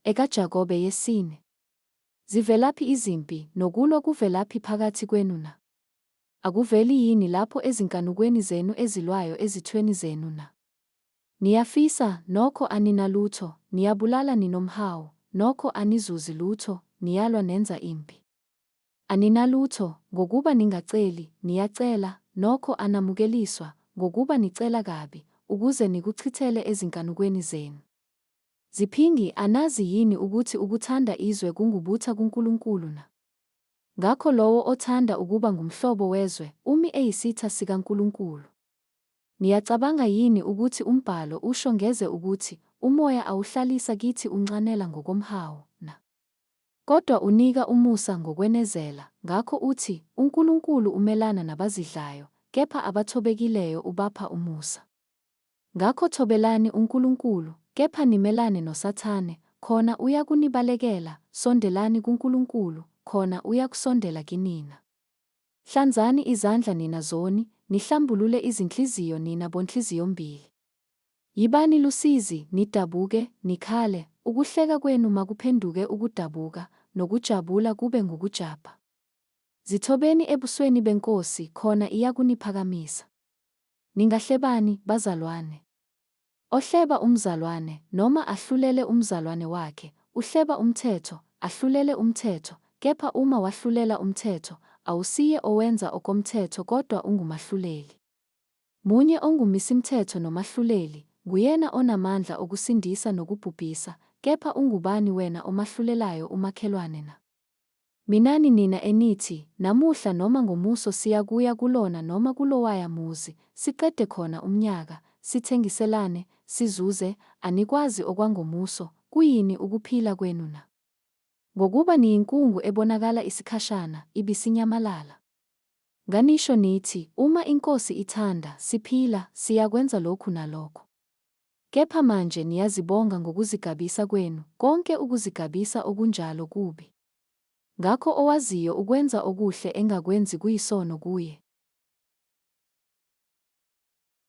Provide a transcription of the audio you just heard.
ekaJakobe yesine. Zivelaphi izimpi, nokulwa kuvelaphi phakathi kwenu na? Akuveli yini lapho ezinkanukweni zenu ezilwayo ezithweni zenu na? Niyafisa, nokho aninalutho, niyabulala ninomhawu, nokho anizuzi lutho, niyalwa nenza impi. Aninalutho, ngokuba ningaceli, niyacela, nokho anamukeliswa, ngokuba nicela kabi, ukuze nikuchithele ezinkanukweni zenu. Ziphingi, anazi yini ukuthi ukuthanda izwe kungubutha kuNkulunkulu na? Ngakho lowo othanda ukuba ngumhlobo wezwe, umi eyisitha sikaNkulunkulu. Niyacabanga yini ukuthi umbhalo usho ngeze ukuthi, Umoya awuhlalisa kithi unxanela ngokomhawu, na? Kodwa unika umusa ngokwenezela, ngakho uthi, UNkulunkulu umelana nabazidlayo, kepha abathobekileyo ubapha umusa. Ngakho thobelani uNkulunkulu, kepha nimelane noSathane, khona uyakunibalekela, sondelani kuNkulunkulu, khona uyakusondela kinina. Hlanzani izandla nina zoni, nihlambulule izinhliziyo nina bonhliziyombili. Yibani lusizi, nidabuke, nikhale, ukuhleka kwenu makuphenduke ukudabuka, nokujabula kube ngukujabha. Zithobeni ebusweni beNkosi, khona iyakuniphakamisa. Ningahlebani, bazalwane. Ohleba umzalwane, noma ahlulele umzalwane wakhe, uhleba umthetho, ahlulele umthetho, kepha uma wahlulela umthetho, awusiye owenza okomthetho kodwa ungumahluleli. Munye onguMmisimthetho noMahluleli, nguyena onamandla okusindisa nokubhubhisa, kepha ungubani wena omahlulelayo umakhelwane na? Minani nina enithi, Namuhla noma ngomuso siyakuya kulona noma kulowaya muzi, siqede khona umnyaka, sithengiselane, sizuze, anikwazi okwangomuso, kuyini ukuphila kwenu na? Ngokuba niyinkungu ebonakala isikhashana, ibisinyamalala. Nganisho nithi, Uma iNkosi ithanda, siphila, siyakwenza lokhu nalokho. Kepha manje niyazibonga ngokuzigabisa kwenu, konke ukuzigabisa okunjalo kubi. Ngakho owaziyo ukwenza okuhle engakwenzi kuyisono kuye.